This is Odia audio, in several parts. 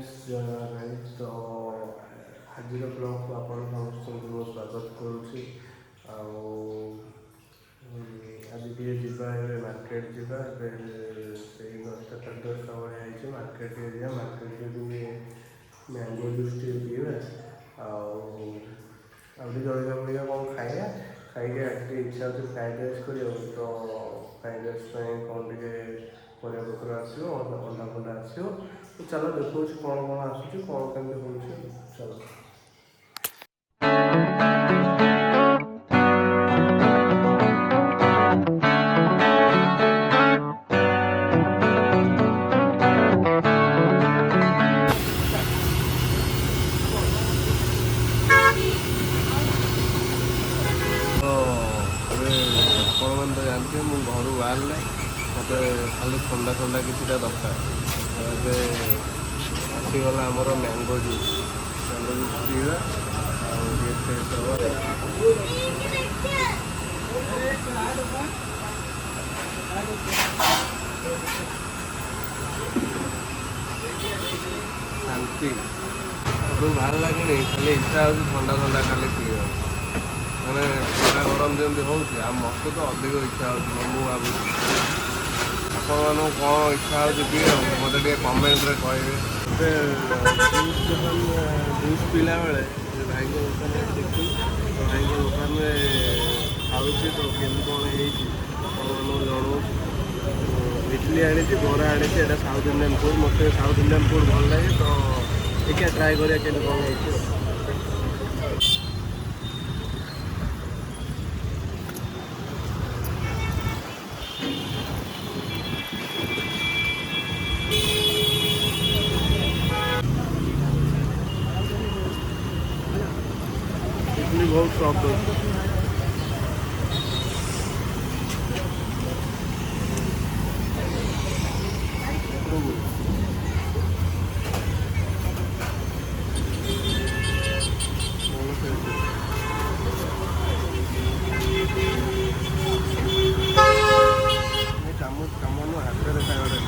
ଫ୍ରେଣ୍ଡସ୍, ଜୟ ମା ଭାଇ। ତ ଆଜିର ବ୍ଲଗ୍କୁ ଆପଣ ସମସ୍ତଙ୍କୁ ମୁଁ ସ୍ୱାଗତ କରୁଛି। ଆଉ ଆଜି ଟିକେ ଯିବା, ଏବେ ମାର୍କେଟ ଯିବା। ଏବେ ସେଇ 10ଟା 10:30 ଭଳିଆ ହେଇଛି। ମାର୍କେଟ ଟିକେ ଯିବା, ମାର୍କେଟରେ ଟିକେ ମ୍ୟାଙ୍ଗୋ ଜୁସ୍ ଟିକେ ପିଇବା ଆଉ ଆଉ ଟିକେ ଜଳଖିଆ ଫଳିଖିଆ କ'ଣ ଖାଇବା। ଖାଇକି ଆଜି ଟିକେ ଇଚ୍ଛା ହେଉଛି ଫ୍ରାଏଡ଼୍ ରାଇସ୍ କରିବାକୁ। ତ ଫ୍ରାଏଡ଼୍ ରାଇସ୍ ପାଇଁ କ'ଣ ଟିକେ ପରିବାପତ୍ର ଆସିବ, ଅଣ୍ଡା ଫଣ୍ଡା ଆସିବ। ତ ଚାଲ ଦେଖାଉଛି କ'ଣ କ'ଣ ଆସୁଛି, କ'ଣ କେମିତି ହେଉଛି, ଚାଲ। ତ ଏବେ ଆପଣମାନେ ତ ଜାଣିଥିବେ, ମୁଁ ଘରୁ ବାହାରିଲେ ମୋତେ ଖାଲି ଥଣ୍ଡା ଥଣ୍ଡା କିଛିଟା ଦରକାର। ତ ଏବେ ଆସିଗଲା ଆମର ମ୍ୟାଙ୍ଗୋ ଜୁସ୍। ମ୍ୟାଙ୍ଗୋ ଜୁସ୍ ପିଇବା ଆଉ ଟିକେ ଫ୍ରେଶ୍ ହେବା। ଶାନ୍ତି। ଘରୁ ବାହାରିଲା କିଣି ଖାଲି ଇଚ୍ଛା ହେଉଛି ଥଣ୍ଡା ଥଣ୍ଡା ଖାଲି ପିଇବାକୁ। ମାନେ ଖରା ଗରମ ଯେମିତି ହେଉଛି, ଆଉ ମୋତେ ତ ଅଧିକ ଇଚ୍ଛା ହେଉଛି। ମୁଁ ଭାବୁଛି ଆପଣମାନଙ୍କୁ କ'ଣ ଇଚ୍ଛା ହେଉଛି ପିଇବାକୁ, ମୋତେ ଟିକେ କମେଣ୍ଟରେ କହିବେ। ଏବେ ଜୁସ୍ ଦୋକାନ, ଜୁସ୍ ପିଇଲା ବେଳେ ସେ ଭାଇଙ୍କ ଦୋକାନରେ ଦେଖିଲି। ତ ଭାଇଙ୍କ ଦୋକାନରେ ଖାଉଛି, ତ କେମିତି କ'ଣ ହେଇଛି ଆପଣମାନଙ୍କୁ ଜଣାଉଛି। ଇଡ଼ଲି ଆଣିଛି, ବରା ଆଣିଛି। ଏଇଟା ସାଉଥ୍ ଇଣ୍ଡିଆନ୍ ଫୁଡ଼୍। ମୋତେ ସାଉଥ୍ ଇଣ୍ଡିଆନ୍ ଫୁଡ଼୍ ଭଲ ଲାଗେ। ତ ଦେଖିବା, ଟ୍ରାଏ କରିବା କେମିତି କ'ଣ ହେଇଛି। ଇଡ଼ଲି ବହୁତ ସଫ୍ଟ ଅଛି। ଭଲ ଟେଷ୍ଟ। ଏ ଚାମଚ କାମ ନୁହଁ, ହାତରେ ଖାଇବାଟା।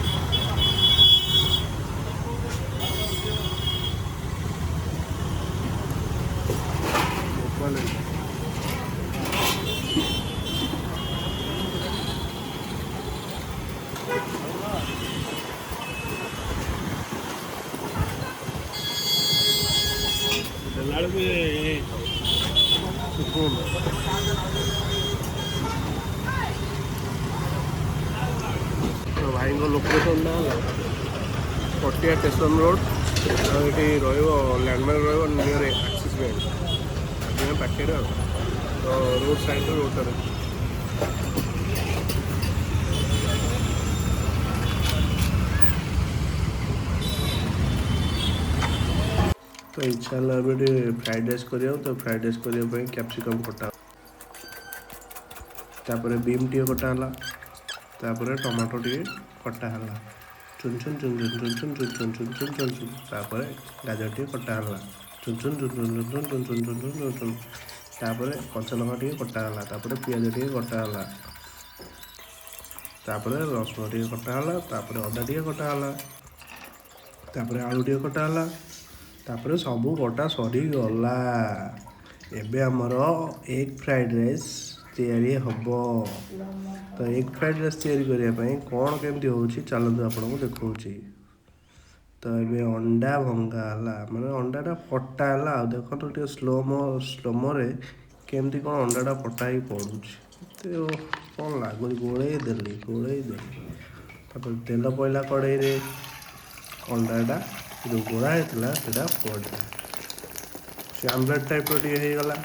ବୋପାଲ ହେଇଛି। ଦେଲାବେଳକୁ ସୁକୁନ। ତ ଭାଇଙ୍କ ଲୋକେସନଟା ହେଲା ପଟିଆ ଷ୍ଟେସନ ରୋଡ଼, ଆଉ ଏଠି ରହିବ ଲ୍ୟାଣ୍ଡମାର୍କ ରହିବ ନିୟର ଆକ୍ସିସ୍ ବ୍ୟାଙ୍କ, ବ୍ୟାଙ୍କ ପାଖରେ। ଆଉ ତ ରୋଡ଼ ସାଇଡ଼୍ରେ ରୋଡ଼ଟାରେ। ତ ଇଚ୍ଛା ହେଲା ଏବେ ଟିକେ ଫ୍ରାଏଡ଼୍ ରାଇସ୍ କରିବାକୁ। ତ ଫ୍ରାଏଡ଼୍ ରାଇସ୍ କରିବା ପାଇଁ କ୍ୟାପ୍ସିକମ୍ କଟା, ତାପରେ ବିମ୍ ଟିକେ କଟା ହେଲା, ତାପରେ ଟମାଟୋ ଟିକେ କଟା ହେଲା, ଚୁନ ଚୁନ ଚୁନ ଚୁନ ଚୁନ ଚୁନ ଚୁନ ଚୁନ ଚୁନ ଚୁନ ଚୁନ ଚୁନ। ତାପରେ ଗାଜର ଟିକେ କଟା ହେଲା, ଚୁନ ଚୁନ ଚୁନ ଚୁନ ଚୁନ ଚୁନ ଚୁନ ଚୁନ ଚୁନ ଚୁନ ଚୁନ। ତାପରେ କଞ୍ଚା ଲଙ୍କା ଟିକେ କଟା ହେଲା, ତାପରେ ପିଆଜ ଟିକେ କଟା ହେଲା, ତାପରେ ରସୁଣ ଟିକେ କଟା ହେଲା, ତାପରେ ଅଦା ଟିକେ କଟା ହେଲା, ତାପରେ ଆଳୁ ଟିକେ କଟା ହେଲା। ତାପରେ ସବୁ କଟା ସରିଗଲା। ଏବେ ଆମର ଏଗ୍ ଫ୍ରାଏଡ଼୍ ରାଇସ୍ ତିଆରି ହେବ। ତ ଏଗ୍ ଫ୍ରାଏଡ଼୍ ରାଇସ୍ ତିଆରି କରିବା ପାଇଁ କ'ଣ କେମିତି ହେଉଛି, ଚାଲନ୍ତୁ ଆପଣଙ୍କୁ ଦେଖାଉଛି। ତ ଏବେ ଅଣ୍ଡା ଭଙ୍ଗା ହେଲା, ମାନେ ଅଣ୍ଡାଟା ଫଟା ହେଲା। ଆଉ ଦେଖନ୍ତୁ ଟିକେ ସ୍ଲୋମୋରେ କେମିତି କ'ଣ ଅଣ୍ଡାଟା ଫଟା ହେଇକି ପଡ଼ୁଛି। ଏତେ କ'ଣ ଲାଗୁଛି। ଗୋଳେଇ ଦେଲି, ଗୋଳେଇ ଦେଲି। ତାପରେ ତେଲ ପଡ଼ିଲା କଢ଼େଇରେ, ଅଣ୍ଡାଟା ଯେଉଁ ଗୋଳା ହେଇଥିଲା ସେଇଟା ପଡ଼ିଲା। ସେ ଆମଲେଟ୍ ଟାଇପ୍ର ଟିକେ ହେଇଗଲା।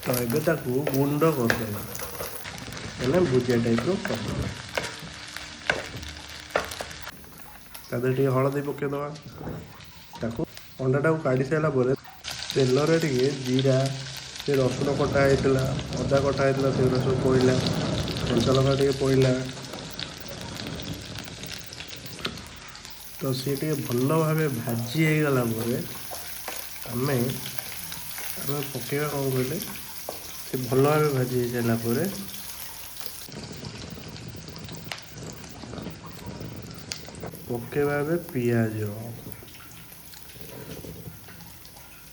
ତ ଏବେ ତାକୁ ଗୁଣ୍ଡ କରିଦେବା, ମାନେ ଭୁଜିଆ ଟାଇପ୍ର କରିଦେବା। ତା ଦେହରେ ଟିକେ ହଳଦୀ ପକାଇଦେବା। ତାକୁ ଅଣ୍ଡାଟାକୁ କାଢ଼ି ସାରିଲା ପରେ ତେଲରେ ଟିକେ ଜିରା, ସେ ରସୁଣ କଟା ହେଇଥିଲା, ଅଦା କଟା ହେଇଥିଲା, ସେଗୁଡ଼ା ସବୁ ପଡ଼ିଲା, କଞ୍ଚା ଲଙ୍କା ଟିକେ ପଡ଼ିଲା। ତ ସିଏ ଟିକେ ଭଲ ଭାବେ ଭାଜି ହେଇଗଲା ପରେ ଆମେ ପକାଇବା କ'ଣ କହିଲେ, ସେ ଭଲ ଭାବେ ଭାଜି ହେଇସାରିଲା ପରେ ପକେଇବା ଏବେ ପିଆଜ।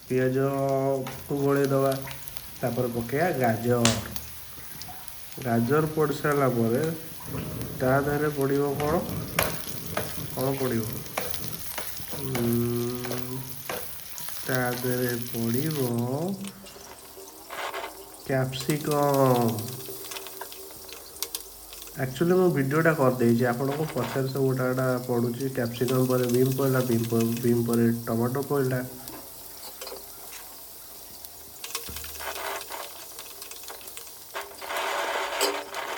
ପିଆଜକୁ ଗୋଳେଇ ଦେବା, ତାପରେ ପକେଇବା ଗାଜର। ଗାଜର ପଡ଼ି ସାରିଲା ପରେ ତା ଦେହରେ ପଡ଼ିବ କ'ଣ କ'ଣ ପଡ଼ିବ? ତା ଦେହରେ ପଡ଼ିବ କ୍ୟାପ୍ସିକମ୍। ଆକ୍ଚୁଆଲି ମୁଁ ଭିଡ଼ିଓଟା କରିଦେଇଛି, ଆପଣଙ୍କୁ ପଛରେ ସବୁ ଗୋଟା ଗୋଟା ପଡ଼ୁଛି। କ୍ୟାପ୍ସିକମ୍ ପରେ ବିମ୍ ପଡ଼ିଲା, ବିମ୍ ପରେ ଟମାଟୋ ପଡ଼ିଲା।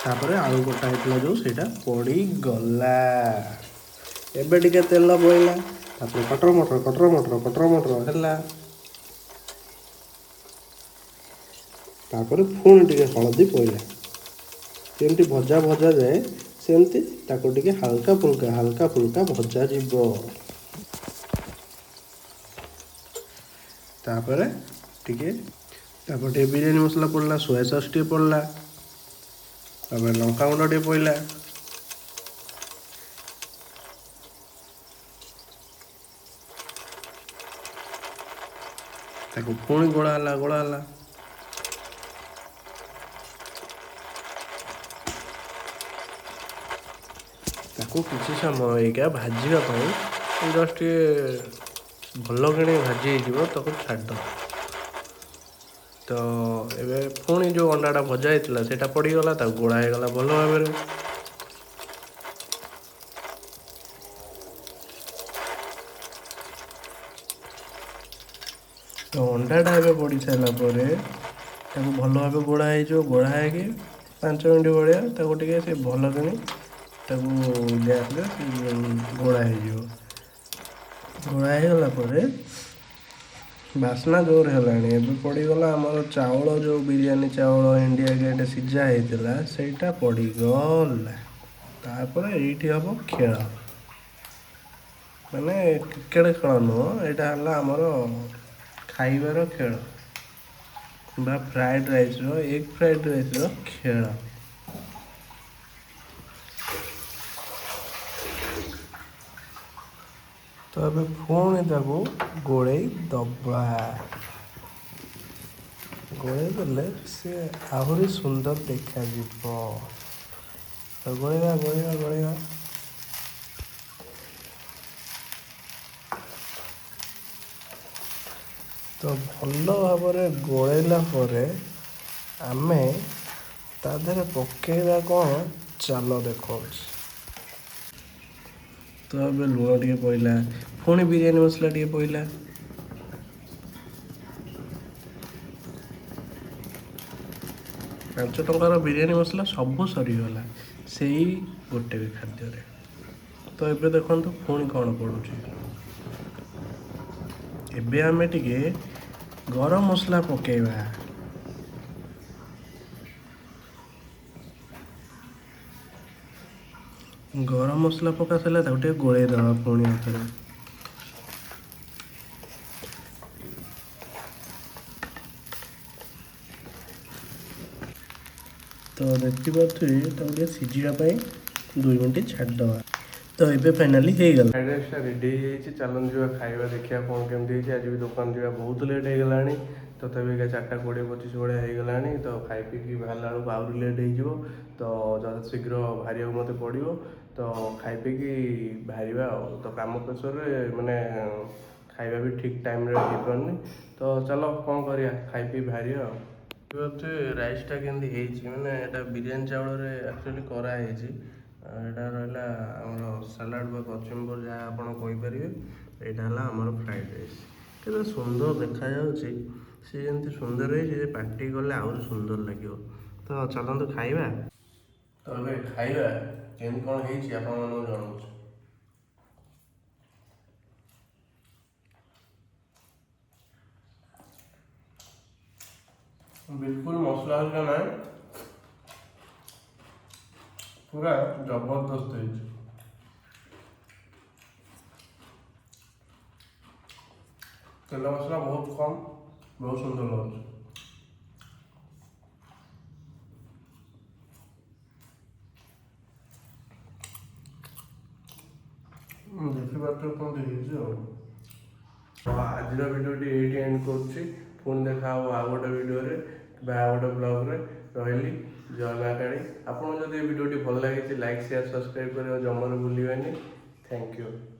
ତାପରେ ଆଳୁ କଟା ହେଇଥିଲା ଯେଉଁ, ସେଇଟା ପଡ଼ିଗଲା। ଏବେ ଟିକେ ତେଲ ପଡ଼ିଲା, ତାପରେ କଟର ମଟର କଟର ମଟର କଟର ମଟର ହେଲା। ତାପରେ ପୁଣି ଟିକେ ହଳଦୀ ପଡ଼ିଲା। ଯେମିତି ଭଜା ଭଜା ଯାଏ, ସେମିତି ତାକୁ ଟିକେ ହାଲକା ଫୁଲକା ହାଲକା ଫୁଲକା ଭଜା ଯିବ। ତାପରେ ଟିକେ, ତାପରେ ଟିକେ ବିରିୟାନୀ ମସଲା ପଡ଼ିଲା, ସୋୟା ସସ୍ ଟିକେ ପଡ଼ିଲା, ତାପରେ ଲଙ୍କାଗୁଣ୍ଡ ଟିକେ ପଡ଼ିଲା। ତାକୁ ପୁଣି ଗୋଳା ହେଲା, ଗୋଳା ହେଲା। ତାକୁ କିଛି ସମୟ ଏଇକା ଭାଜିବା ପାଇଁ ଜଷ୍ଟ ଟିକେ ଭଲ କିଣି ଭାଜି ହେଇଯିବ, ତାକୁ ଛାଡ଼ିଦେବା। ତ ଏବେ ପୁଣି ଯେଉଁ ଅଣ୍ଡାଟା ଭଜା ହେଇଥିଲା ସେଇଟା ପଡ଼ିଗଲା, ତାକୁ ଗୋଳା ହେଇଗଲା ଭଲ ଭାବରେ। ତ ଅଣ୍ଡାଟା ଏବେ ପଡ଼ି ସାରିଲା ପରେ ତାକୁ ଭଲ ଭାବେ ଗୋଳା ହେଇଯିବ। ଗୋଳା ହେଇକି 5 ମିନିଟ୍ ଭଳିଆ ତାକୁ ଟିକେ ସେ ଭଲ କିଣି ତାକୁ ଗ୍ୟାସ୍ରେ ଗୋଳା ହେଇଯିବ। ଗୋଳା ହେଇଗଲା ପରେ ବାସ୍ନା ଜୋର ହେଲାଣି। ଏବେ ପଡ଼ିଗଲା ଆମର ଚାଉଳ, ଯେଉଁ ବିରିୟାନୀ ଚାଉଳ ଇଣ୍ଡିଆ ଗେଟ୍ ସିଝା ହେଇଥିଲା, ସେଇଟା ପଡ଼ିଗଲା। ତାପରେ ଏଇଠି ହେବ ଖେଳ, ମାନେ କ୍ରିକେଟ ଖେଳ ନୁହଁ, ଏଇଟା ହେଲା ଆମର ଖାଇବାର ଖେଳ ବା ଫ୍ରାଏଡ଼ ରାଇସ୍ର, ଏଗ୍ ଫ୍ରାଏଡ଼ ରାଇସ୍ର ଖେଳ। ତ ଏବେ ପୁଣି ତାକୁ ଗୋଳେଇ ଦବା। ଗୋଳେଇ ଦେଲେ ସେ ଆହୁରି ସୁନ୍ଦର ଦେଖାଯିବ। ତ ଗୋଳେଇବା, ଗୋଳେଇବା, ଗୋଳେଇବା। ତ ଭଲ ଭାବରେ ଗୋଳେଇଲା ପରେ ଆମେ ତା ଦେହରେ ପକେଇବା କ'ଣ, ଚାଲ ଦେଖାଉଛି। ତ ଏବେ ଲୁଣ ଟିକେ ପଡ଼ିଲା, ପୁଣି ବିରିୟାନୀ ମସଲା ଟିକେ ପଡ଼ିଲା। 5 ଟଙ୍କାର ବିରିୟାନୀ ମସଲା ସବୁ ସରିଗଲା ସେଇ ଗୋଟେ ବି ଖାଦ୍ୟରେ। ତ ଏବେ ଦେଖନ୍ତୁ ପୁଣି କ'ଣ ପଡ଼ୁଛି। ଏବେ ଆମେ ଟିକେ ଗରମ ମସଲା ପକେଇବା। ଗରମ ମସଲା ପକା ସରିଲା, ତାକୁ ଟିକେ ଗୋଳେଇ ଦେବା ପୁଣି ଆଉଥରେ। ତ ଦେଖିପାରୁଥିବେ, ତାକୁ ଟିକେ ସିଝିବା ପାଇଁ 2 ମିନିଟ୍ ଛାଡ଼ିଦେବା। ତ ଏବେ ଫାଇନାଲି ହେଇଗଲା, ଫ୍ରାଇଡ଼ ରାଇସ୍ଟା ରେଡ଼ି ହେଇଯାଇଛି। ଚାଲନ୍ତୁ ଯିବା ଖାଇବା, ଦେଖିବା କ'ଣ କେମିତି ହେଇଛି। ଆଜି ବି ଦୋକାନ ଯିବା ବହୁତ ଲେଟ୍ ହେଇଗଲାଣି, ତଥାପି ଏକା 4ଟା 20-25 ଭଳିଆ ହେଇଗଲାଣି। ତ ଖାଇ ପିଇକି ବାହାରିଲା ବେଳକୁ ଆହୁରି ଲେଟ୍ ହେଇଯିବ। ତ ଯଥା ଶୀଘ୍ର ବାହାରିବାକୁ ମୋତେ ପଡ଼ିବ। ତ ଖାଇ ପିଇକି ବାହାରିବା ଆଉ। ତ କାମ ପ୍ରେସରରେ ମାନେ ଖାଇବା ବି ଠିକ୍ ଟାଇମ୍ରେ ହେଇପାରୁନି। ତ ଚାଲ, କ'ଣ କରିବା, ଖାଇ ପିଇ ବାହାରିବା। ଆଉ ରାଇସ୍ଟା କେମିତି ହେଇଛି, ମାନେ ଏଇଟା ବିରିୟାନୀ ଚାଉଳରେ ଆକ୍ଚୁଆଲି କରାହେଇଛି। ଆଉ ଏଇଟା ରହିଲା ଆମର ସାଲାଡ଼ ବା କଚୁମ୍ବର, ଯାହା ଆପଣ କହିପାରିବେ। ଏଇଟା ହେଲା ଆମର ଫ୍ରାଇଡ଼ ରାଇସ୍। କେତେ ସୁନ୍ଦର ଦେଖାଯାଉଛି। ସେ ଯେମିତି ସୁନ୍ଦର ହେଇଛି ଯେ ପାଟି ଗଲେ ଆହୁରି ସୁନ୍ଦର ଲାଗିବ। ତ ଚାଲନ୍ତୁ ଖାଇବା। ତ ଏବେ ଖାଇବା, କେମିତି କ'ଣ ହେଇଛି ଆପଣମାନଙ୍କୁ ଜଣାଉଛି। ବିଲକୁଲ ମସଲା ହରିକା ନାହିଁ, ପୁରା ଜବରଦସ୍ତ ହେଇଛି। ତେଲ ମସଲା ବହୁତ କମ୍, ବହୁତ ସୁନ୍ଦର ଲାଗୁଛି। ବୁଝିପାରୁଥିବ କେମିତି ହେଇଛି ଆଉ। ତ ଆଜିର ଭିଡ଼ିଓଟି ଏଇଠି ଏଣ୍ଡ କରୁଛି। ପୁଣି ଦେଖା ହେବ ଆଉ ଗୋଟେ ଭିଡ଼ିଓରେ ବା ଆଉ ଗୋଟେ ବ୍ଲଗ୍ରେ। ରହିଲି, ଜୟ ମା କାଳୀ। ଆପଣଙ୍କୁ ଯଦି ଏ ଭିଡ଼ିଓଟି ଭଲ ଲାଗିଛି, ଲାଇକ୍, ସେୟାର, ସବସ୍କ୍ରାଇବ୍ କରିବାକୁ ଜମାରୁ ଭୁଲିବେନି। Thank you.